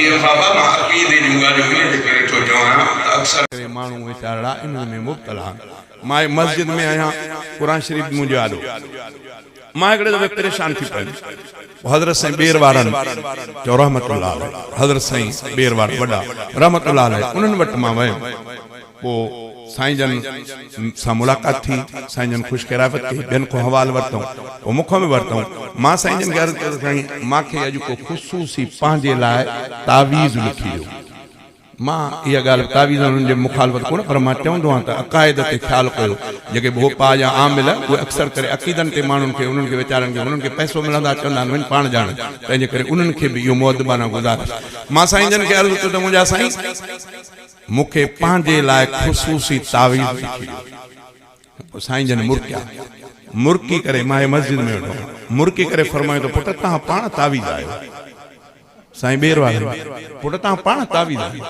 اهو بابا مان عقيدي جون ڳالهيون ان جي ڪري ٿو چوان ته اڪثر. ڪري ماڻهو ويچارڙا انهن ۾ مبتلا آهن. مان مسجد ۾ آهيان، قرآن شريف به منهنجي آڏو. مان هڪڙي دفعي پريشان ٿي پيم. پوء حضرت سائين ٻير وارن چيو رحمة الله عليه، حضرت سائين ٻير وارا وڏا رحمة الله عليه انهن وٽ مان ويم. پوء سائين جن سان ملاقات ٿي، سائين جن خوش خيرافت ڪئي، ٻين کان حوال ورتائون، پوء مون کان به ورتائون. مان سائين جن کي عرض ڪيو ته سائين مان کي اڄ ڪو خصوصي پنهنجي لاء تعويذ لکي ڏيو. مان اها ڳالهه تعويذن جي مخالفت ڪونه پر مان چوندو آهيان ته عقائد تي خيال ڪيو. جيڪي ڀوپا يا عامل اهي اڪثر ڪري عقيدن تي ماڻهن کي انهن کي ويچارن کي انهن کي پئسو ملندو آهي چوندا آهن وڃ پاڻ ڄاڻ تنهن جي ڪري انهن کي به اهو مؤدبانه گذارش مان سائين جن کي عرض ڪيو ته منهنجا سائين مون کي پنهنجي لاء خصوصي تعويذ لکي ڏيو. پوء سائين جن مرڪيا. مرڪي ڪري مان هي مسجد ۾ ويٺو آهيان. مرڪي ڪري فرمايو ته پٽ توهان پاڻ تعويذ آهيو. سائين ٻير وارن، پٽ توهان پاڻ تعويذ آهيو.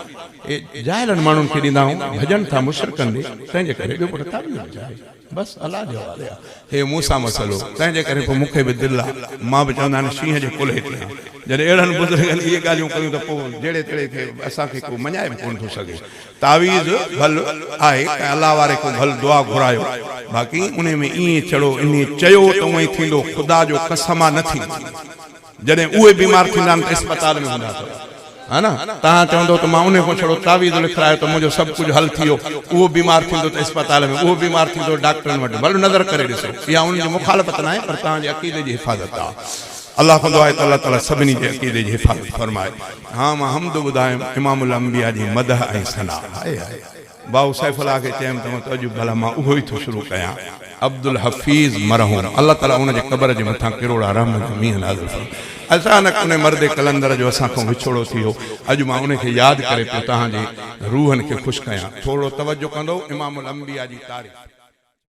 اي جاهلن ماڻهن کي ڏيندا آهيون، ڀڄن ٿا مشرڪن ڏي، تنهن جي ڪري ٻيو پٽ تعويذ به ڇا آهي. بس الله جي حوالي آ. هي مون سان مسئلو، تنهن جي ڪري پوء مون کي به دل آ. مان به چوندا آهن شينهن جي ڪلهي تي آهيان. جڏهن اهڙن بزرگن اهي ڳالهيون ڪيون ته پوء جهڙي تهڙي کي اسان کي ڪو مڃائي به ڪونه ٿو سگهي. تعويذ ڀل آهي ۽ الله واري کان ڀل دعا گهرايو باقي انهي ۾ ائين ڇڙو انهي چيو ته اونئين ٿيندو خدا جو قسم آ نه ٿيندو. جڏهن اهي بيمار ٿيندا آهن ته اسپتال ۾ هوندا اٿو ها نه توهان چوندو ته مان انهي کان ڇڙو تعويذ لکرايو ته منهنجو سڀ ڪجهه حل ٿي ويو اهو بيمار ٿيندو ته اسپتال ۾ اهو بيمار ٿيندو ڊاڪٽرن وٽ ڀل نظر ڪري ڏسو اها انهن جي مخالفت ناهي پر توهان جي عقيدي جي حفاظت آهي الله کان دعا آهي ته الله تعالي سڀني جي عقيدي جي حفاظت فرمائي ها مان حمد ٻڌايم امام الانبياء جي مدح ۽ ثنا هاء هاء ڀائو سيف الله کي چيم ته اڄ ڀلا مان اهو ئي ٿو شروع ڪيان. عبدالحفيظ مرحوم الله تعالي ان جي قبر جي مٿان ڪروڙها رحم جا مينهن نازل فرمائي. اچانڪ ان مرد قلندر جو اسان کان وڇوڙو ٿي ويو. اڄ مان ان کي ياد ڪري پيو توهان جي روحن کي خوش ڪيان. ٿورڙو توجه ڪندو امام الانبياء جي تعريف.